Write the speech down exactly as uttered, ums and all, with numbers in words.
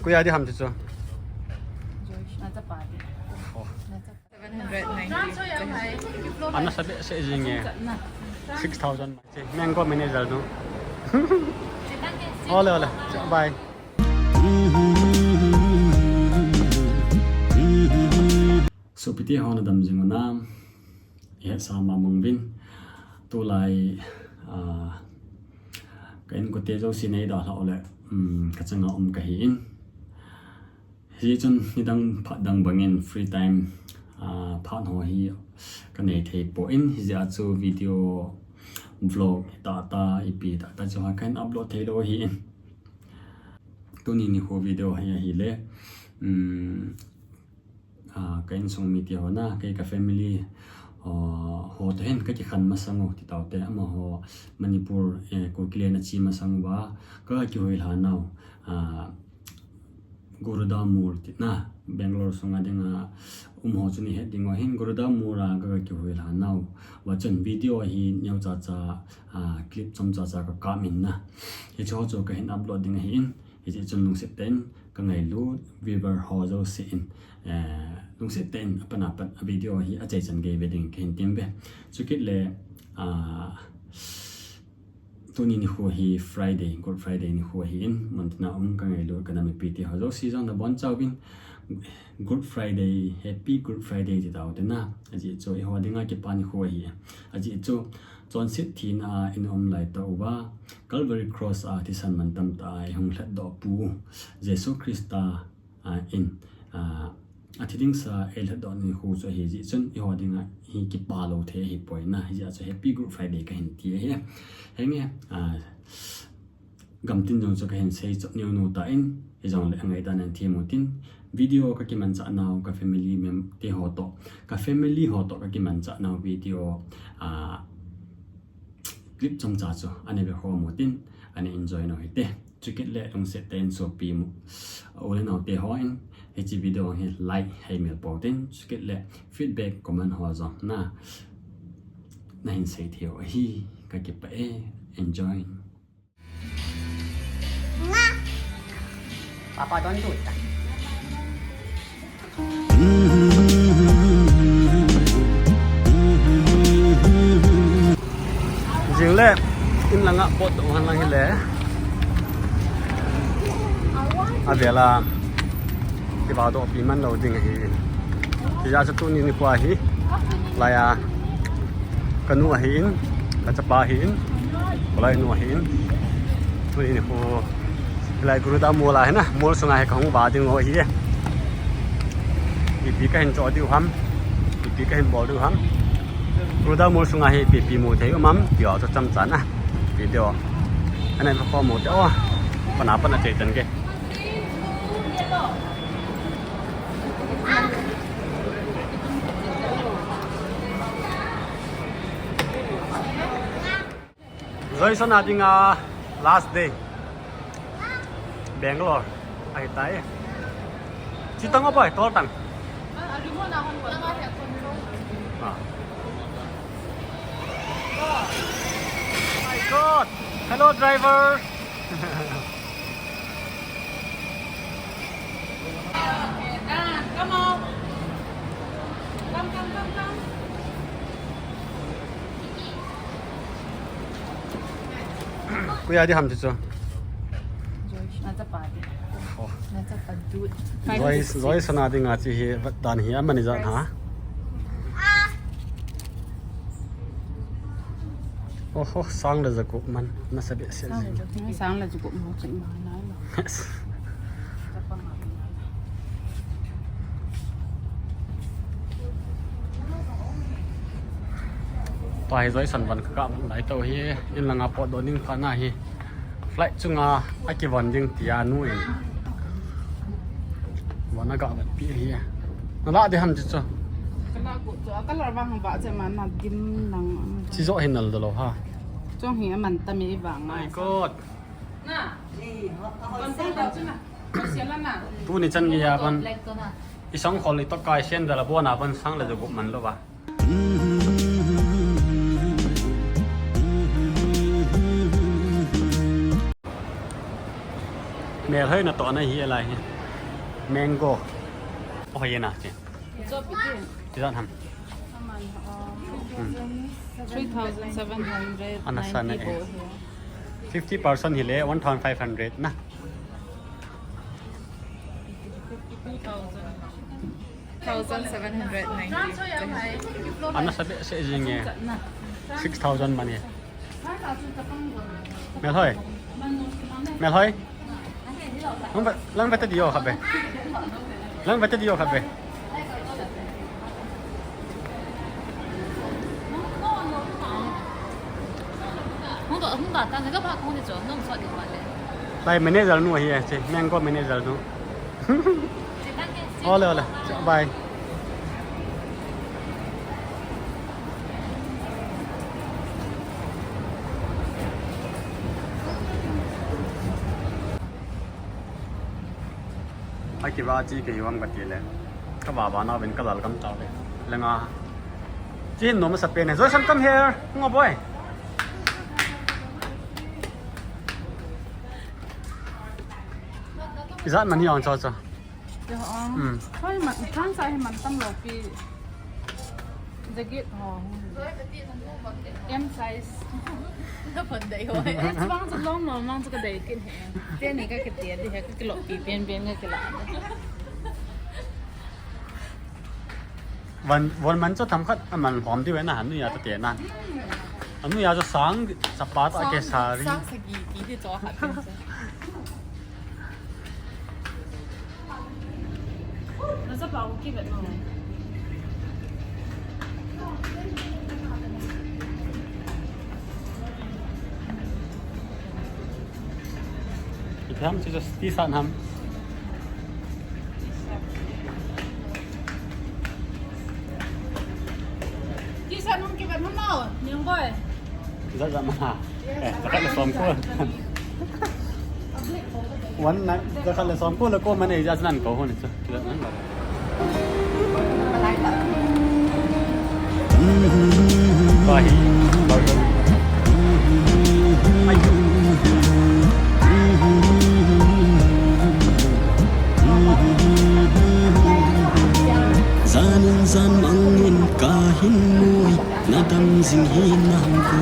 Kuya di ham chu chu. Ana sabe se jing e. Six thousand. Mango manager nu. Ole, ole. Bye. Sopite ho nadam jing u nam. Ihet sa ma mong vin. Tulai, ah, ka inkote jouse nei dalha u le, um, ka changa um kahi in. Hijeh chun nidang phat dang bangin free time, ah, phat ho hi ka nei thei poi, hijeh a chu video vlog tah tah, ipi tah tah chu ha kan upload thei lou ahi in. Tuni nikho video hi ahile, um, ah, ka insung mite ho na, kei ka family, ah, ho toh hin ka kikhen masang u ti tau te, amaho Manipur, eh, Kuki le na chi masang uva, ka kihoilha nau, ah, Gurudamur tina, Bangalore sunga dinga um ho chu nei het ding u ahin, Gurudamur a ka, ka kihoilha nau. Vachun video hi neo cha cha, ah, clip chom cha cha ka kap in na. Hiche ho chu ka hin upload ding ahi in, hijeh chun lungset tah in ka ngailut viewer ho jouse in, eh, lungset tah in apan apan a video hi achai chan gei ve ding ka hin tem ve. Chukit le, ah, Tuni nikho hi Friday, Good Friday nikho ahi in, muntina um ka ngailut ka nam mipite ho jouse jong nabonchauvin Good Friday, Happy Good Friday ti tau te na. Ajeh chu eiho dinga kipa nikho ahi. Ajeh chu chonset thina a i um lai tah uva, Calvary Cross a thisan mantam tah a i hung lhatdoh pu Jesu Christa, ah, in, ah, athi ding sa eilhatdoh nikho chu ahi jeh chun eiho dinga hi kipa lou thei ahi poi na, hijeh a chu Happy Good Friday ka hin ti ahi. Henge, ah, gamtin jong chu ka hin sei chot neo neo tan, hijongle angai dan in them u tin, video ka kimanchah nau ka family mem-, te ho toh, ka family ho toh ka kimanchah nau video, ah, clip chomcha chu ana ve khom u tin, ana enjoy nau hite. Chukit le lungset tah in sopi mu, u le nao te hon hiche video hi like hei mil pou tin, chukit le feedback comment ho jong na, na hin sei thei u ahi, ka kipah e, enjoy. Papa, don't do that. Jing le, in langa pot doh han lang hile. Avela, kivah doh pi man lou ding ahi. Hijeh a chu tuni nikho hi, laiya, ka nu ahin, ka chapa ahin, ka loinu ahin. Tuni nikho, hilai Gurudamul a hi na, mall sunga hi ka hung vah ding u ahi e. Ipi ka hin choh diu ham, ipi ka hin bol diu ham. Gurudamul sunga hi ipi ipi mu thei um am, ti ho chu chomcha na. Video. Ana ve khom u te o. Pan apan achai chan gei. Joyson a dinga last day. Bangalore. Ahitai. Chi tang o boy, tol tang. Ah. My God. Hello, driver. Come on. Come, come, come, come. Kuya di ham chu chu. Joyson a chapa di. Oh. Na chapa dude. Joyson a dinga chi hi vat dan hi amani jan ha. Oho, sang le jagup man, nasa behseh jing. Sang le jagup man, sang le jagup man, sang le jagup man. Tua hi Joyson von ka kap lai tau hi, in langa potdoh ding phat na hi. Flight chunga akivon ding tia nu in. Von aga vet pi hi. Na la de ham chu chu. Ka la ko chu, ka la vang ba che ma na dim nang. Chi jo hin nal do lo ha. Chong hi aman ta mi vang. My God. Na. Kon ta chu na. Ko sia la na. Tuni chan gei a ban. I sang khol i to kai sen da la bo na ban sang le jo gup man lo ba. Mel hoi na to na hi lai hi. Mango. Oh, ye na, che. Ijat ham. Aman, um, Hmm. three thousand seven hundred ninety. Ana sana, eh. Fifty percent hile, one thousand five hundred na. Two thousand. Thousand seven hundred ninety. Ana sabe se jinge. Six thousand mani. Melhoi. Melhoi. Lang ba, lang ba ta dio khabe. Lang ba ta dio khabe. Hung do, hung ba ta, na ka ba kong ni jo, nong so di ba le. Lai manager nu hi, che, Mango manager nu. Ole, ole. Bye. Akiva chi ke hiwam ka ti le. Ka ba ba na ben ka lal kam ta le. Lenga. Chi hin nom sa pe ne. Joyson, come here. Ngo boy. Ijat man hi ong cho cho. Yo, um, Hmm. Hoi man, than sa hi man tam lo pi. Jacket ho. M size. Na pon dai ho. Eh, chuang chu long long long chu ka dai kin he. Te ni ka kiti di he, ka kilo pi pen pen ka kila. Van, van man chu tham khat, a man hom di ve na, anu ya ta te na. Anu ya chu sang, sapa ta ke sari. Sang sagi ti di cho hat. Na sa pa ki vet mo. Itham chu just ti san ham. Ti san hum ki vet mo, Niang boy. Za za ma. Eh, zakat le som ko. One night, zakat le som ko le ko mane ja nan ko hon chu. Kila nan ba. Bahi. Ai. Zanin zan mangin kahin mui. Na dam jing hi nang ko.